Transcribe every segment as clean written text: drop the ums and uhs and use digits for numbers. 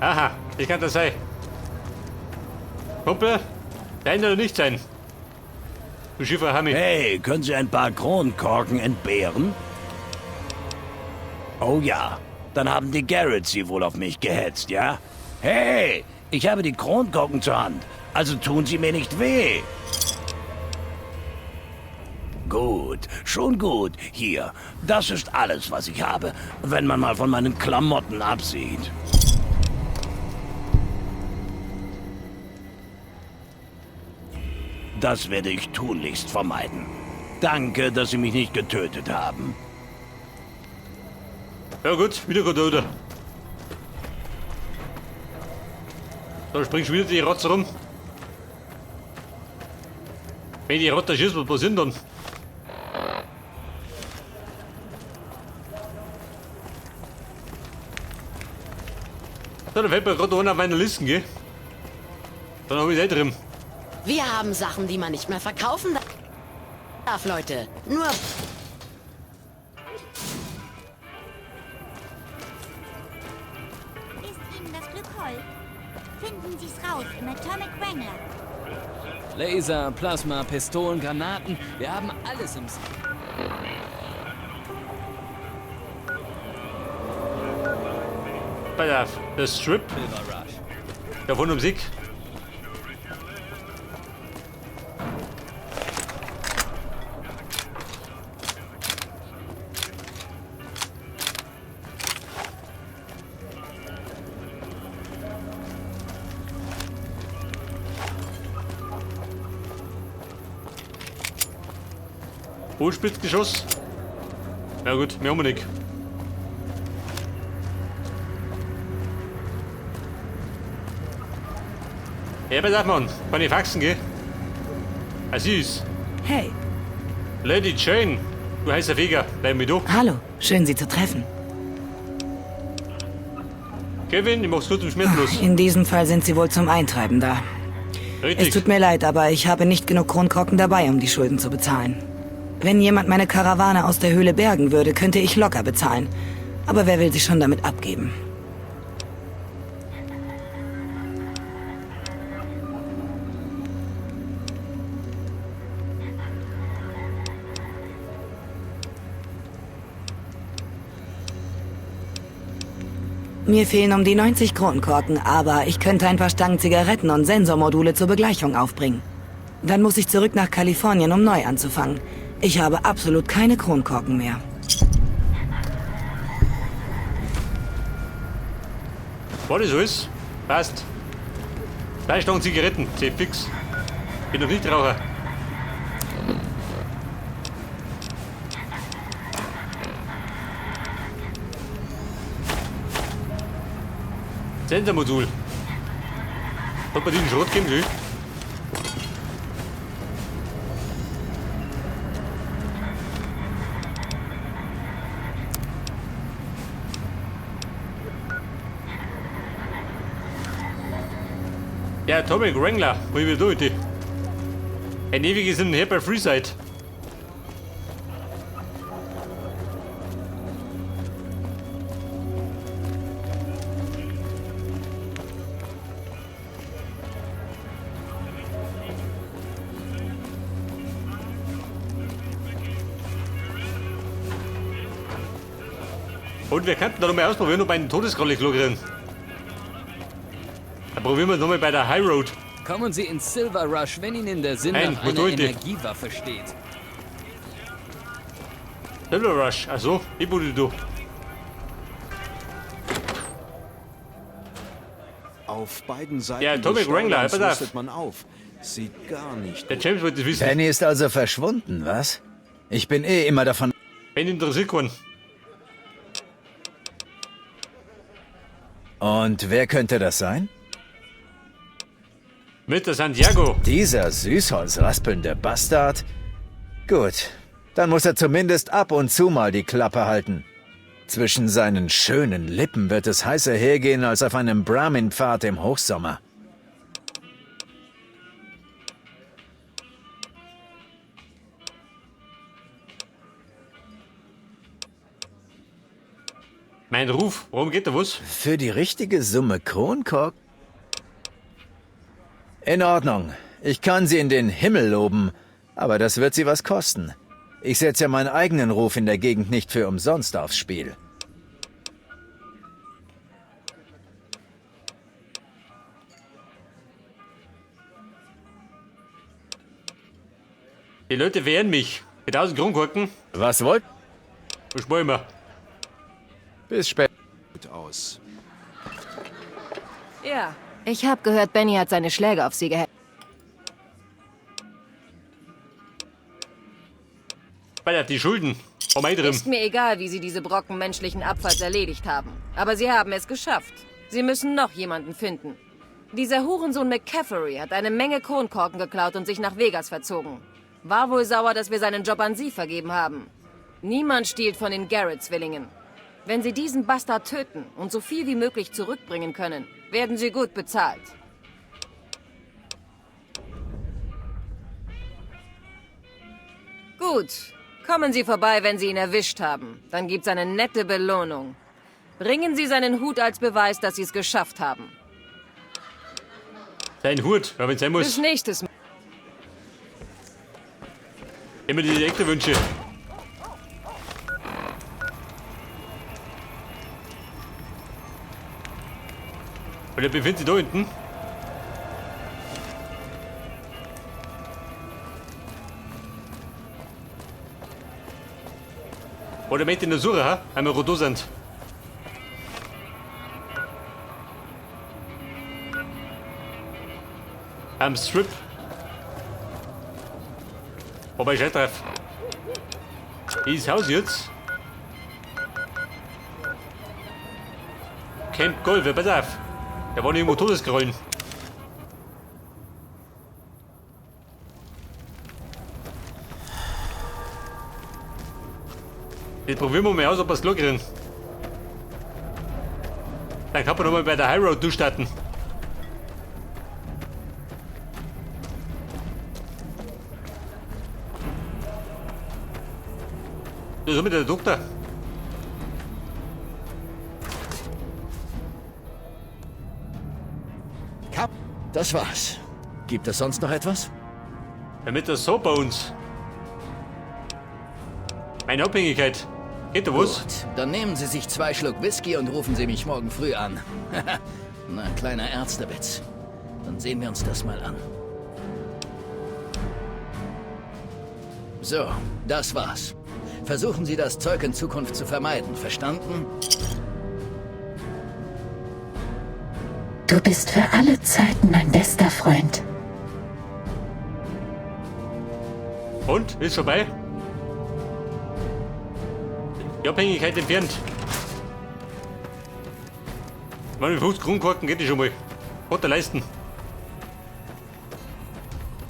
Aha, das kann das sein. Kumpel, dein oder nicht sein? Du Schiffer Hami. Hey, können Sie ein paar Kronkorken entbehren? Oh ja, dann haben die Garretts sie wohl auf mich gehetzt, ja? Hey, ich habe die Kronkorken zur Hand, also tun Sie mir nicht weh. Gut, schon gut. Hier, das ist alles, was ich habe, wenn man mal von meinen Klamotten absieht. Das werde ich tunlichst vermeiden. Danke, dass Sie mich nicht getötet haben. Ja gut, wieder gut, oder? Da springt schon wieder die Rotze rum. Wenn die Rotte schießt, was passiert dann? So, da fällt mir gerade einer auf meiner Listen, gell? Dann hab ich's eh drin. Wir haben Sachen, die man nicht mehr verkaufen darf, Leute. Nur Ist Ihnen das Glück hold? Finden Sie's raus im Atomic Wrangler. Laser, Plasma, Pistolen, Granaten. Wir haben alles im... Pass auf, das Strip. Silver Rush. Davon um Sieg. Hohlspitzgeschoss. Na gut, mehr haben wir nicht. Ja, pass auf, Mann. Keine Faxen, gell? Ah, süß. Hey. Lady Jane, du heißer Feger. Bleib mir da. Hallo, schön Sie zu treffen. Kevin, ich mach's gut und schmerzlos. In diesem Fall sind Sie wohl zum Eintreiben da. Richtig. Es tut mir leid, aber ich habe nicht genug Kronkorken dabei, um die Schulden zu bezahlen. Wenn jemand meine Karawane aus der Höhle bergen würde, könnte ich locker bezahlen. Aber wer will sich schon damit abgeben? Mir fehlen um die 90 Kronkorken, aber ich könnte ein paar Stangen Zigaretten und Sensormodule zur Begleichung aufbringen. Dann muss ich zurück nach Kalifornien, um neu anzufangen. Ich habe absolut keine Kronkorken mehr. War das alles? Passt. 2 Stangen Zigaretten, zäh fix. Bin noch nicht Raucher. Sensormodul. Hat man diesen Schrott geben, gell? Ja, Atomic Wrangler, wo ich wieder durch. Ein ewiges Hin und Her bei Freeside. Und wir könnten da nochmal ausprobieren, ob einen Todeskralle kriegen. Dann probieren wir es nochmal bei der High Road. Kommen Sie in Silver Rush, wenn Ihnen der Sinn Nein, nach wo einer tue ich die? Energiewaffe steht. Silver Rush, also, ich wurde du. Auf beiden Seiten Ja, des Atomic Wrangler, Staudamms pass auf. rüstet man auf. Sieht gar nicht Der James wollte das wissen. Penny ist also verschwunden, was? Ich bin eh immer davon... Wenn interessiert keinen. Und wer könnte das sein? Mit der Santiago. Dieser süßholzraspelnde Bastard? Gut, dann muss er zumindest ab und zu mal die Klappe halten. Zwischen seinen schönen Lippen wird es heißer hergehen als auf einem Brahmin-Pfad im Hochsommer. Mein Ruf, worum geht da was? Für die richtige Summe Kronkork? In Ordnung. Ich kann sie in den Himmel loben, aber das wird sie was kosten. Ich setze ja meinen eigenen Ruf in der Gegend nicht für umsonst aufs Spiel. Die Leute wehren mich. Mit 1000 Kronkorken. Was wollt? Was sparen wir? Bis später. Aus. Ja. Ich habe gehört, Benny hat seine Schläge auf sie gehetzt. Bei die Schulden. Drin. Ist mir egal, wie sie diese Brocken menschlichen Abfalls erledigt haben. Aber sie haben es geschafft. Sie müssen noch jemanden finden. Dieser Hurensohn McCaffery hat eine Menge Kronkorken geklaut und sich nach Vegas verzogen. War wohl sauer, dass wir seinen Job an sie vergeben haben. Niemand stiehlt von den Garrett-Zwillingen. Wenn sie diesen Bastard töten und so viel wie möglich zurückbringen können, werden sie gut bezahlt. Gut. Kommen Sie vorbei, wenn Sie ihn erwischt haben. Dann gibt's eine nette Belohnung. Bringen Sie seinen Hut als Beweis, dass Sie es geschafft haben. Sein Hut, ja, wenn es sein muss. Bis nächstes Mal. Immer die Elektrowünsche. Und der befindet sich da hinten. Oder möchte in der Suche, ha? Einmal Rodo sind. Am Strip. Wobei ich drauf. Ist Haus jetzt. Camp Golf, pass auf. Da waren irgendwo Todesgrollen. Jetzt probieren wir mal aus, ob wir es klar kriegen. Dann kann man nochmal bei der High Road durchstarten. Das ist mit der Doktor. Kap, das war's. Gibt es sonst noch etwas? Damit das so bei uns. Meine Abhängigkeit. Geht da was? Gut, dann nehmen Sie sich 2 Schluck Whisky und rufen Sie mich morgen früh an. Na, kleiner Ärztewitz. Dann sehen wir uns das mal an. So, das war's. Versuchen Sie, das Zeug in Zukunft zu vermeiden, verstanden? Du bist für alle Zeiten mein bester Freund. Und? Ist vorbei? Die Abhängigkeit entfernt. Wenn mit 50 Kronkorken geht die schon mal. Hat er leisten.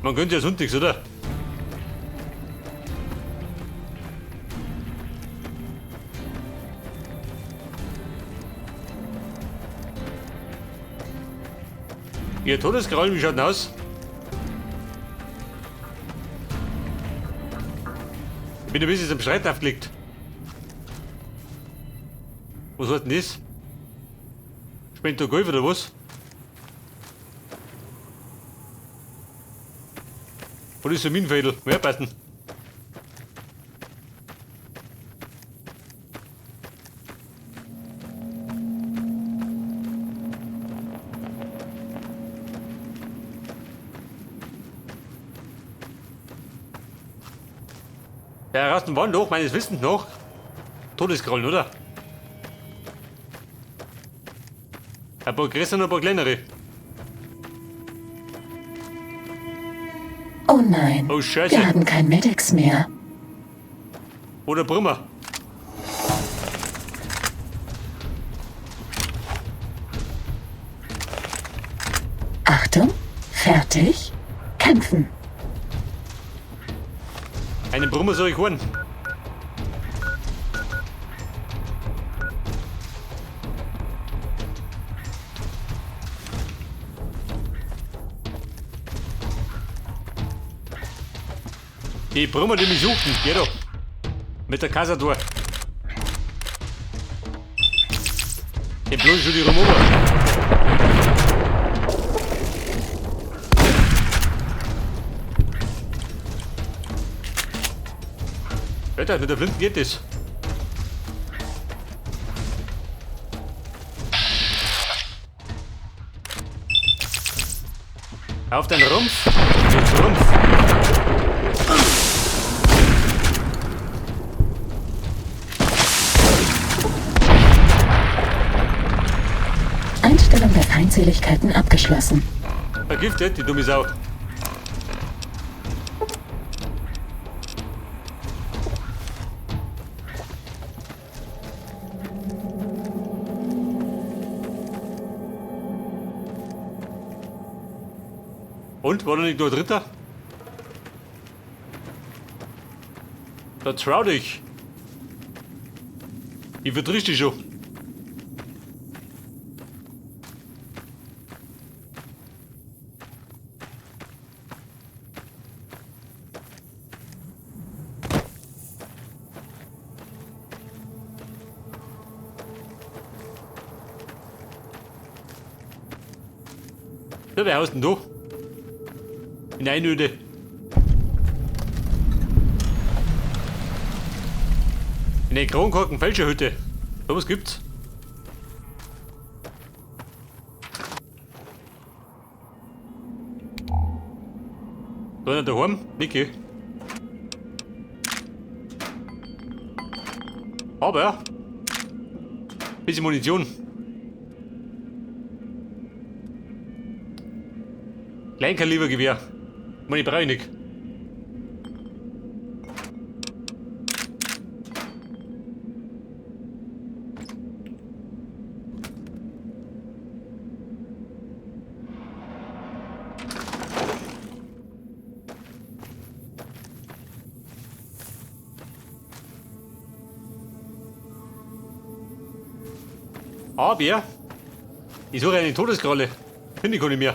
Man könnte ja sonntags, oder? Ihr Todesgrollen, wie schaut denn aus? Ich bin ein bisschen am Streit aufgelegt. Was hat denn das? Spielt da Golf oder was? Was ist so ein Minenfädel? Mehr passen. Der Rasten waren doch, meines Wissens noch, Todesgrollen, oder? Ein paar größere und ein paar kleinere. Oh nein. Oh, Scheiße. Wir haben kein Medics mehr. Oder Brummer. Achtung, fertig, kämpfen. Einen Brummer soll ich holen. Die Brummer, die mich suchten, geh doch. Mit der Kassator. los schon die rum. Alter, mit der Blinden geht das. Auf den Rumpf! Mit Rumpf! Einstellung der Feindseligkeiten abgeschlossen. Vergiftet, die dumme Sau. Und? War da nicht nur ein Dritter? Da trau dich. Ich verdrisch dich schon. So, wer haust denn du? In Einöde. In der Kronkorken Fälscherhütte. So was gibt's. Da einer daheim? Niki. Aber bisschen Munition. Kleinkalibergewehr. Meine brauche ich nicht. Aber ich suche eine Todeskralle. Finde ich gar nicht mehr.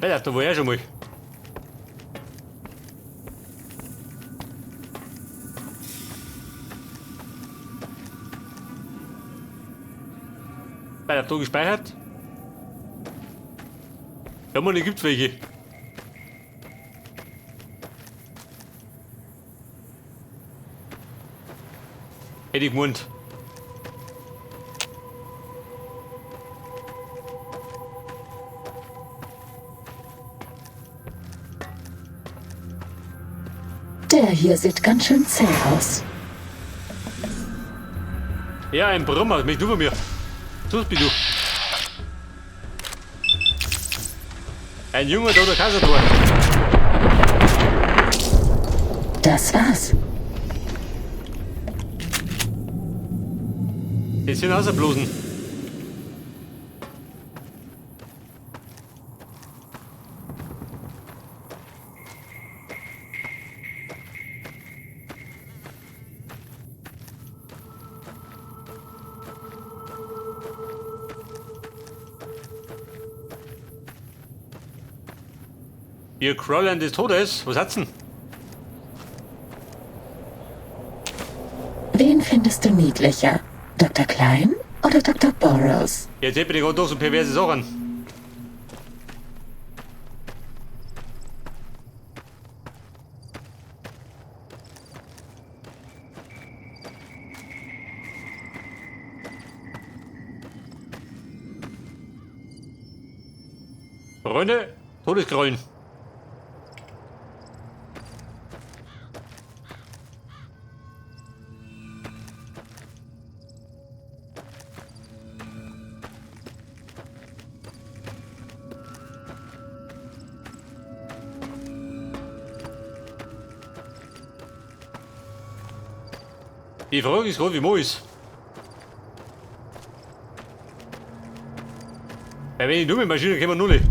Ja, da war ich schon mal. Bei der da gespeichert. Ja, man, hier gibt's welche. Hätte ich gemeint. Der hier sieht ganz schön zäh aus. Ja, ein Brummer, mich du von mir. So bist du. Ein junger toter Kassator. Das war's. Jetzt sind außerblosen. Ihr Crawlern des Todes, was hat's denn? Wen findest du niedlicher? Dr. Klein oder Dr. Burrows? Jetzt bin ich gerade doch so perverse Sachen. Freunde, Todesgrollen. Die Frage ist gerade, wie mo ist. Weil wenn ich nur mit Maschinen käme, null.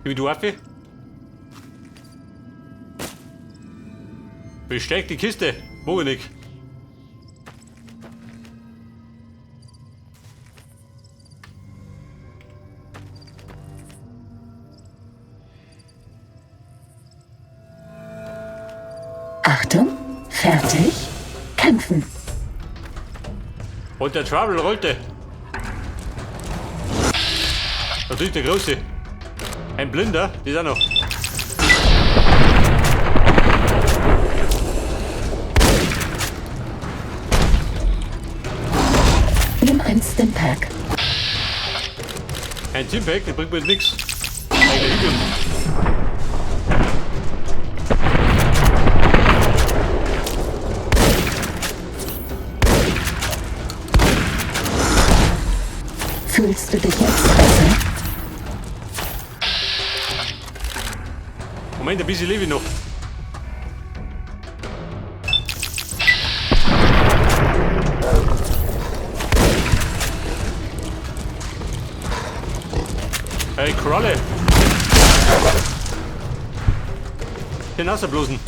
Wie du Affe? Besteigt die Kiste. Wo nicht. Fertig? Kämpfen. Und der Trouble rollte. Natürlich der Große. Ein Blinder, die ist auch noch. Nimm ein Stimpack. Ein Teampack, der bringt mir nichts. Fühlst du dich jetzt besser? Moment, ein bisschen lebe ich noch. Hey, Krolle! Den Wasserblosen.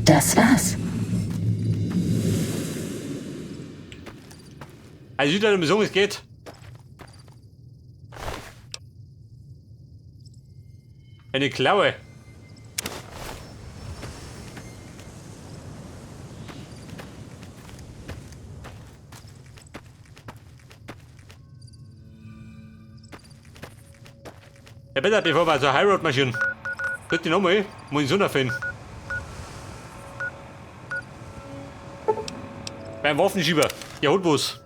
Das war's. Also, ich würde sagen, es geht. Eine Klaue. Ja, bitte, bevor wir zur High Road marschieren. Dritte nochmal, muss ich so finden. Beim Waffenschieber, der holt was.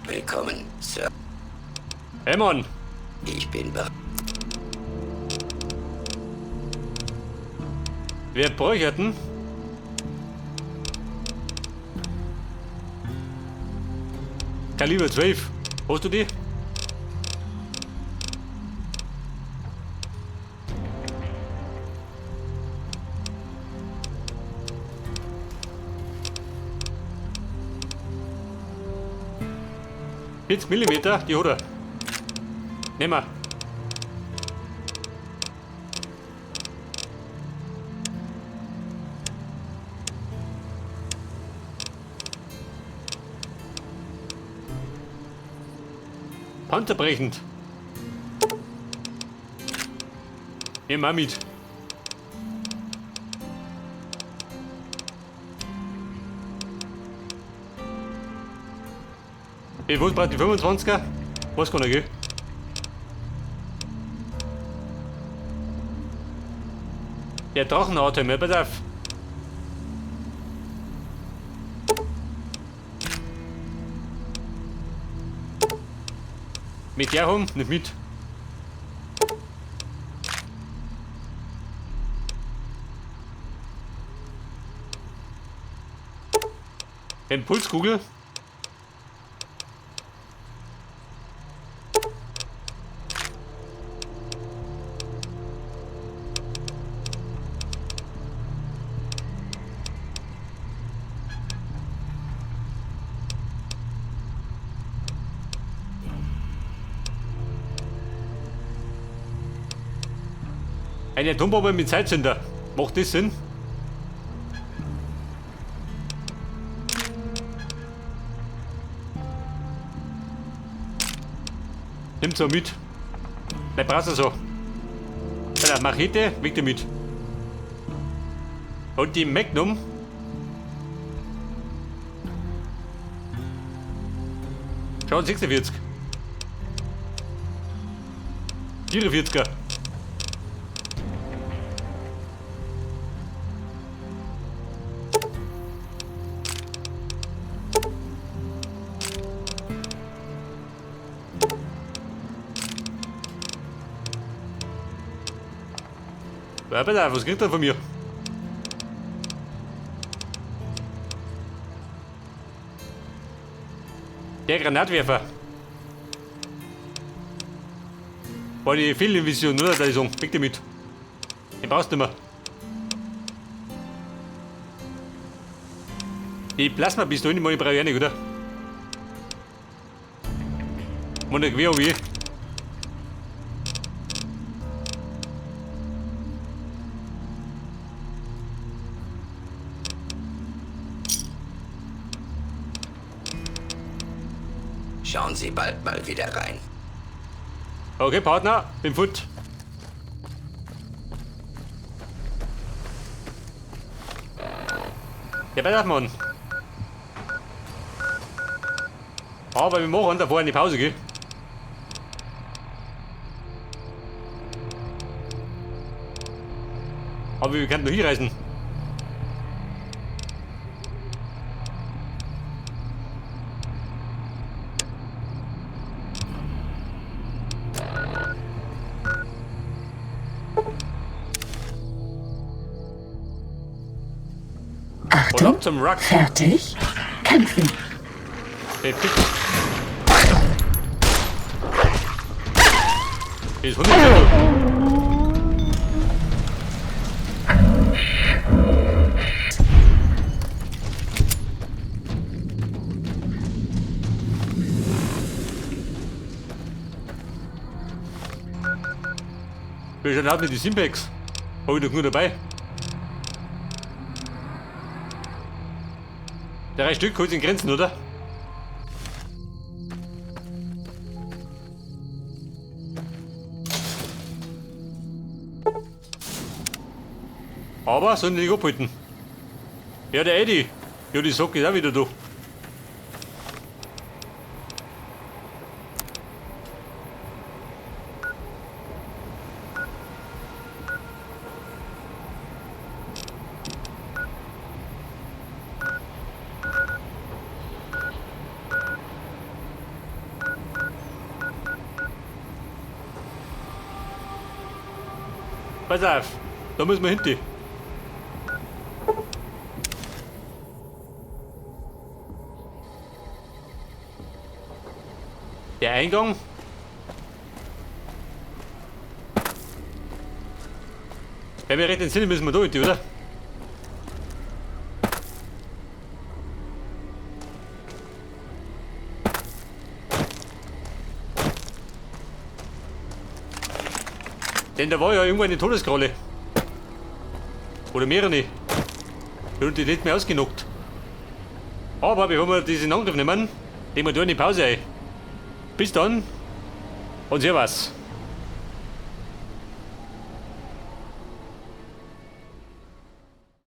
Willkommen, Sir. Hey Mann. Ich bin bereit. Wir bräuchten Kaliber 12. Hast du die? Millimeter, die hat er. Nehmen wir. Panzerbrechend. Nehmen wir mit. Hey, wo ist die 25er? Was kann er gehen? Der Drachenatem, ja, pass auf. Mit der rum, nicht mit. Impulskugel. Eine Atombombe mit Zeitzünder. Macht das Sinn? Nimm's so mit. Bleib brauchst du so. Alter, Machete, weg damit. Und die Magnum. Schon 46. 44er. Ja, bitte, was kriegt er von mir? Der Granatwerfer. War die Fehlinvision, oder? Da ist so. Weg damit. Den brauchst du nicht mehr. Die Plasmapistole, die brauche ich auch nicht, oder? Meine Gewehr habe ich. Schauen Sie bald mal wieder rein. Okay, Partner, bin fort. Ja, pass auf, Mann. Aber wir machen davor eine Pause, gell? Aber wir könnten noch hinreisen. Achtung, ab zum Ruck. fertig, kämpfen. Hey, fix. Hier ist 100 Kilo. Wie schon mit die Simpacks? Hab ich doch nur dabei. 3 Stück holt in Grenzen, oder? Aber sollen die nicht abhalten. Ja, der Eddie. Ja, die Socke ist auch wieder da. Pass auf, da müssen wir hinten. Der Eingang. Wenn wir recht sind, müssen wir da hinten, oder? Denn da war ja irgendwo eine Todeskralle. Oder mehrere. Und die nicht mehr ausgenockt. Aber bevor wir diesen Angriff nehmen, legen wir da eine Pause ein. Bis dann und servus.